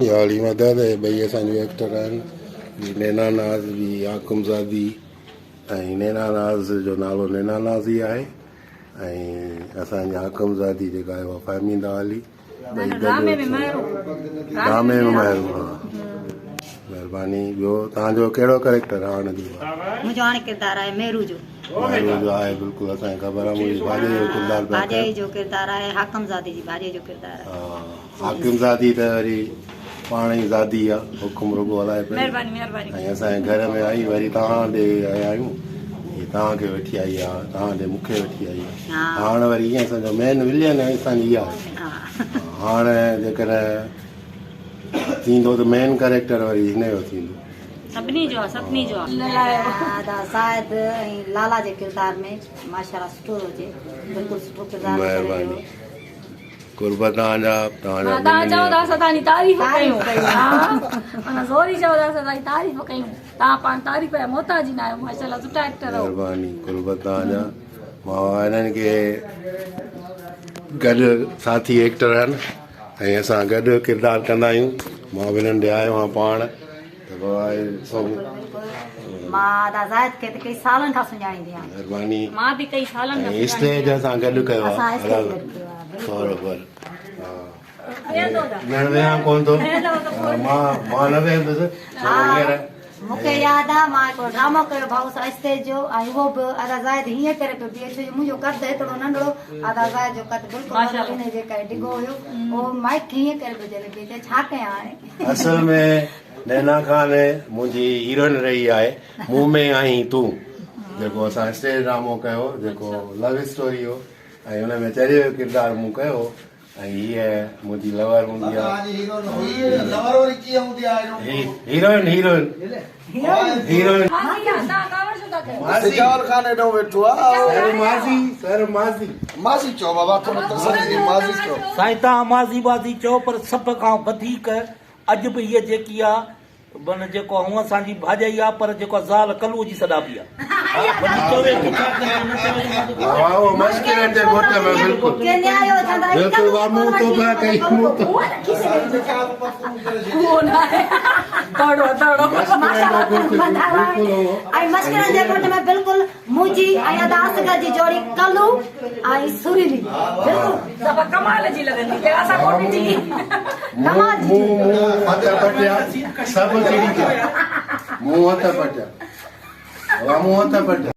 يا علي مدد اهي ٻئي اسان جون ايڪٽر آهن ٻي نينا ناز ٻي حاڪم زادي ۽ نينا ناز جو نالو نينا ناز ئي آهي ۽ اسان جي حاڪم زادي جيڪا آهي اها فهميده علي ٻئي گڏ ڊرامي ۾ مهرو ها مهرباني ٻيو توهان جو ڪهڙو ڪريڪٽر آهي هاڻ جو منهنجو هاڻي ڪردار آهي مهرو جو مهرو جو آهي بلڪل اسان کي خبر آهي منهنجي ڀاڄائي جو ڪردار پيا ڀاڄائي جو ڪردار آهي حاڪم زادي جي ڀاڄائي جو ڪردار آهي ها حاڪم زادي ته وري پاڻ ئي زادي آ حڪم رڳو هلائي پئي مهرباني مهرباني ۽ اسان جي گهر ۾ آئي وري توهان ڏي آيا آهيون هي توهان کي وٺي آئي آ توهان ڏي مون کي وٺي آئي آ هاڻ وري ائين سمجهو مين ولين اسان جي اها آهي هاڻ جيڪڏهن ٿيندو ته مين ڪريڪٽر وري هن جو ٿيندو. سڀني جو آ سڀني جو آ. ادا زاهد ۽ لالا جي ڪردار ۾ ماشاءالله سٺو ٿو اچي بلڪل سٺو ڪردار ڪري مهرباني. قرب توهان جا توهان جا توهان چئو ٿا اسان توهان جي تعريف ڪيون ها معنيٰ زوري چئو ٿا اسان توهان جي تعريف ڪيون توهان پاڻ تعريف جا محتاج ئي نه آهيو ماشاءالله سٺا ايڪٽر آهيو. مهرباني قرب توهان جا مان انهن کي گڏ ساٿي ايڪٽر آهن ۽ اسان گڏ ڪردار ڪندا آهيون مان به انهن ڏي آيو آهيان پاڻ ته بابا اهي سڀ مان ادا زاهد کي ته ڪئي سالن کان سڃاڻيندي آهيان. مهرباني مان به ڪئي سالن کان ۽ اسٽيج اسان گڏ ڪيو آهي اسان اسٽيج گڏ ڪيو آهي بروبر ها ويهان ڪون ٿو مان مان نه ويهندس ڇو هينئر مون کي ياد آ مان هڪڙو ڊرامو ڪيو ڀائو سان اسٽيج جو ۽ اهو به ادا زاهد هيئن ڪري پيو بيهي ڇو جو منهنجو قد هيترو ننڍڙو ادا زاهد جو قد بلڪل وڏو ان جي ڪري ڊگهو هيو اهو مائيڪ هيئن ڪري پيو جهلي بيهي چئي ڇا ڪيان هاڻي. اصل ۾ نينا خان منهنجي هيروئن رهي آهي مون ۾ آهين تون جيڪو اسان اسٽيج ڊرامو ڪيو جيڪو لو اسٽوري هو ۽ ان ۾ چريي جو ڪردار مون ڪيو ۽ هيء منهنجي لور هوندي آهي heroine heroine heroine Sajawal Khan هيڏو ويٺو آ سر ماضي سر ماضي ماضي چئو بابا ٿورو تسلي ٿي ماضي چئو. سائين توهان ماضي بازي چئو پر سڀ کان وڌيڪ اڄ به هيء جيڪي آ من جيڪو هونء اسان جي ڀاڄائي آ پر جيڪو آ زال ڪلوء جي سڏابي آ. وڃي چوي پڇا ڪري نه چوي ته مان ته واھ واھ اهو مشڪرن جي ڳوٺ ۾ بلڪل بلڪل واھ مون توبه ڪئي مون توبه ۽ مشڪرن جي ڳوٺ ۾ بلڪل منهنجي ۽ ادا اصغر جي جوڙي ڪلو ۽ سريلي بلڪل صفا ڪمال جي لڳندي ته اسان ڪو ڏٺي ڪمال جي مون مون هٿ پٽيا سڀ چڙي پيا مون هٿ پٽيا واھ مون هٿ پٽيا.